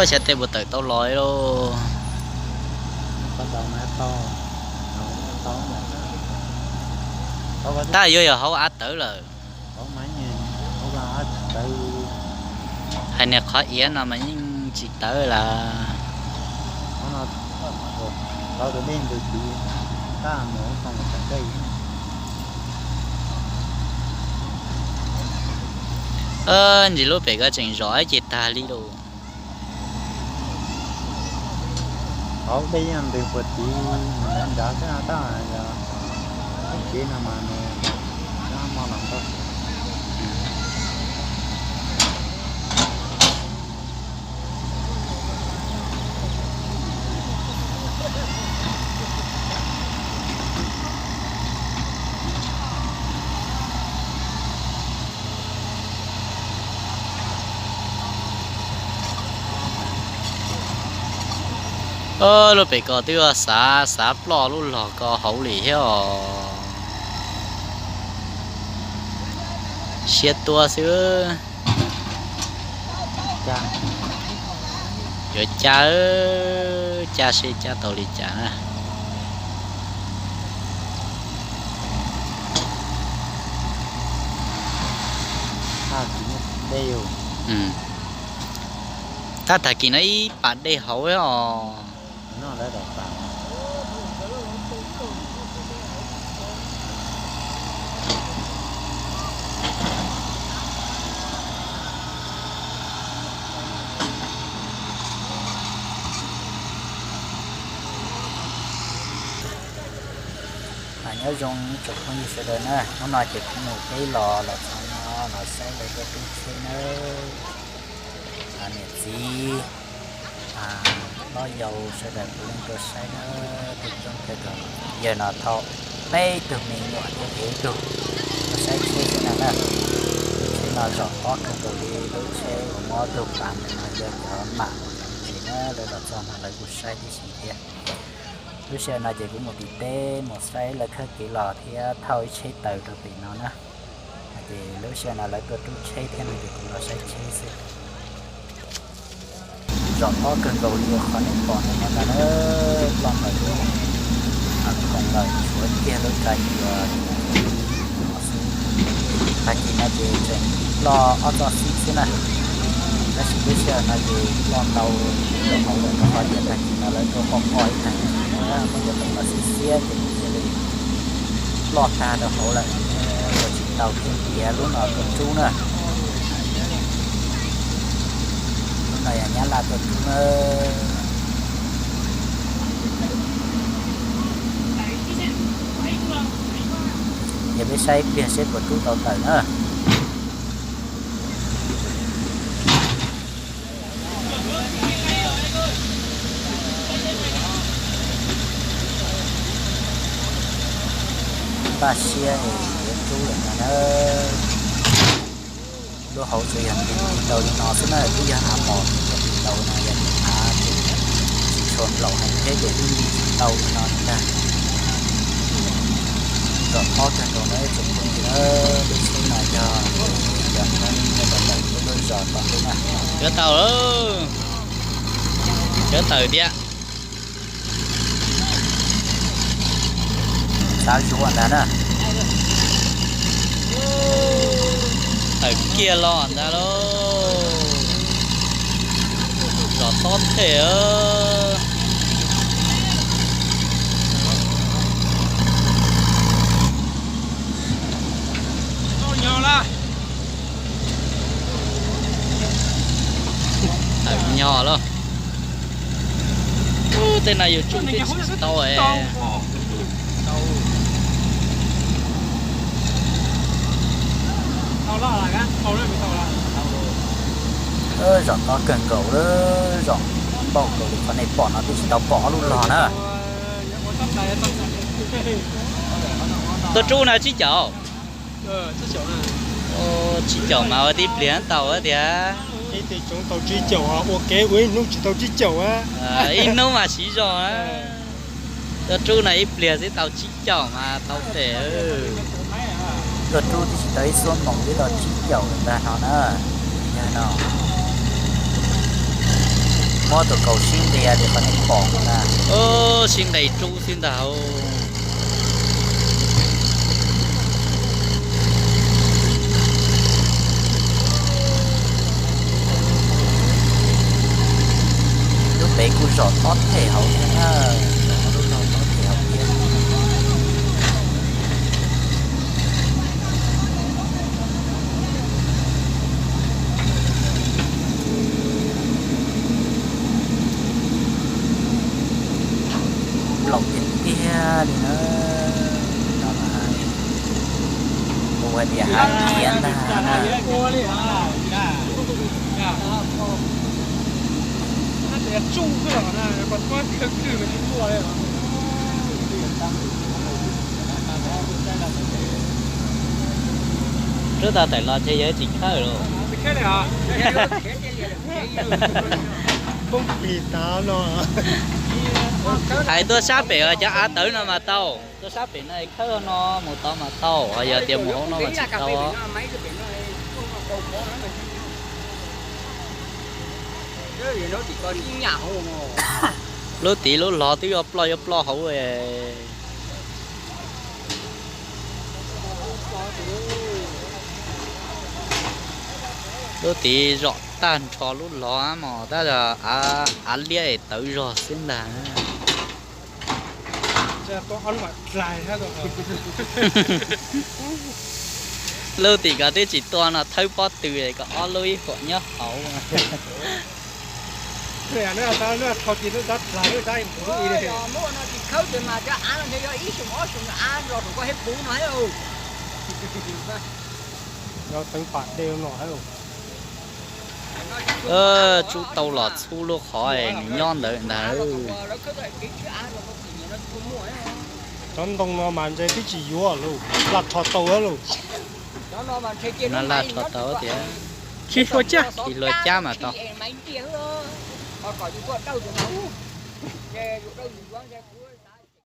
Xyov tej puas tawm tau los lauj. Tab yuav yog hauv av tawv lawm. Hais niag qhov iav no mas yeej tsis tawv lawm. Ntsis lub pem ko tseem zom ib ce tag li lauj. Hauv dej yeej ntws puag tid, nrad nrad xwb no tab yog txoj kev no mas nws tsis muaj los ntau. Lub pem ko twb xav xav ploj lub log ko hauv li thiab os. Siab tuab xwb. Yuav cab, cab seb cab tau li cas na. Tab tag kis no ib pas dej hauv os. Nyob zoo tsoom phooj ywg sawv daws na, hnub no ces kuv mus teb los los txog no los saib lawv tuaj tub tsheb nawb. Niam txiv, hlob yau sawv daws puav leej tuaj saib nawb, tej tsoom kawg nkaus. Yawg no thauj peb tug me nyuam thiab ev ib tug tuaj saib tsheb xwb na na. Tsheb no zom tob kawg nkaus li, lub tsheb uas muab tug pas ntawm no yog cov mam ntsis na, lawv los txog no lawv kuj saib tib si thiab. Lub sij hawm no ces kuv mus tim teb mus saib lawv khawb kev los thiab thauj ib tsheb taws rau pem no na. Ces lub sij hawm no lawv tuaj rub tsheb thiab no ces kuv los saib tsheb xwb. Zom tob kawg nkaus li qhov nej pom ntawm no ntag na, ploj ntawm lub khoom lawm tshuav kiag lub tsa yuas no xwb. Tag kis no ces tseem ploj ob txoj xib xwb na, tab sis lub sij hawm no ces ploj ntau rau hauv lawm rau qhov tias tag kis no lawv tuaj qoj qoj ib tag, muab cov khoom los xiab xiab ces nws cia li ploj tag rau hauv lawm, ua tsis tau thiaj tiav lub no tuaj rub na. Lub no yog Nyab Laj tuaj rub na. Ces peb saib ib pliag seb puas rub tau taws na. Npaj siab es yuav rub lawm ntag na. Lub hauv tsuas yog nti nti tau li no xwb na, twb yog av mos nti tau no, yog av tsis tshua nplaum heev thiab ces twb nti tsis tau li no li ntag. Zom tob kawg nkaus na ib tsoom phooj ywg na, lub tsheb no yog yog ntawm lub zos tom ntej na. Cov tau, cov tawm tiag. Xav zuav ntag na. Tawm kiag los ntag lauj. Zom tob them. Tawm nyog lauj. Ub, tej no yus tsum tsis tau es. Zom tob kawg nkaus, zom npaum nkaus li qhov nej pom no twb tsis tau pom ob lub log na. Tuaj rub na tsib caum. Tsib caum mas ua tib pliag tau tiag. Tau tsib caum, ua kev ua ib hnub tsis tau tsib caum. Ib hnub mas siv zog. Tuaj rub no ib pliag xwb tau tsib caum mas tau tes. Rub twb tsis tau ib xuab moos twb tau tsib caum ntag no na. Yog no muab tus kaus sib nqis li qhov nej pom na. Sib nqis rub xwb ntag. Lub pem kuj zom tob them hauv thiab na, zom lub no tob them hauv thiab. Nplaum tiag tiag li na. No mas hu hais tias hav ciav ntag na. Rub tau tawm los ces yawg tsis khawb lawm. Hais tuaj sab pem cov av tawv no mas tau, tuaj sab pem no khawb no mus tod mas tau, yog tias mus hauv no mas tsis tau. Lub tid lub log twb yuav ploj yuav ploj hauv. Lub tid zom tag nrho lub log mas tab av liab es tawv zog xwb ntag. Lub tim ko twb tsis tuaj no thawb pob tw kom ob lub ib huam nyob hauv. Tsub tau los txhub lub qhov nws nyob ntawd ntag. Cov ntoo no mas ntshe twb tsis yuav lauj, laj rho tau lauj. No laj rho tau tiag. Khi hlua cab, khi hlua cab mas tau.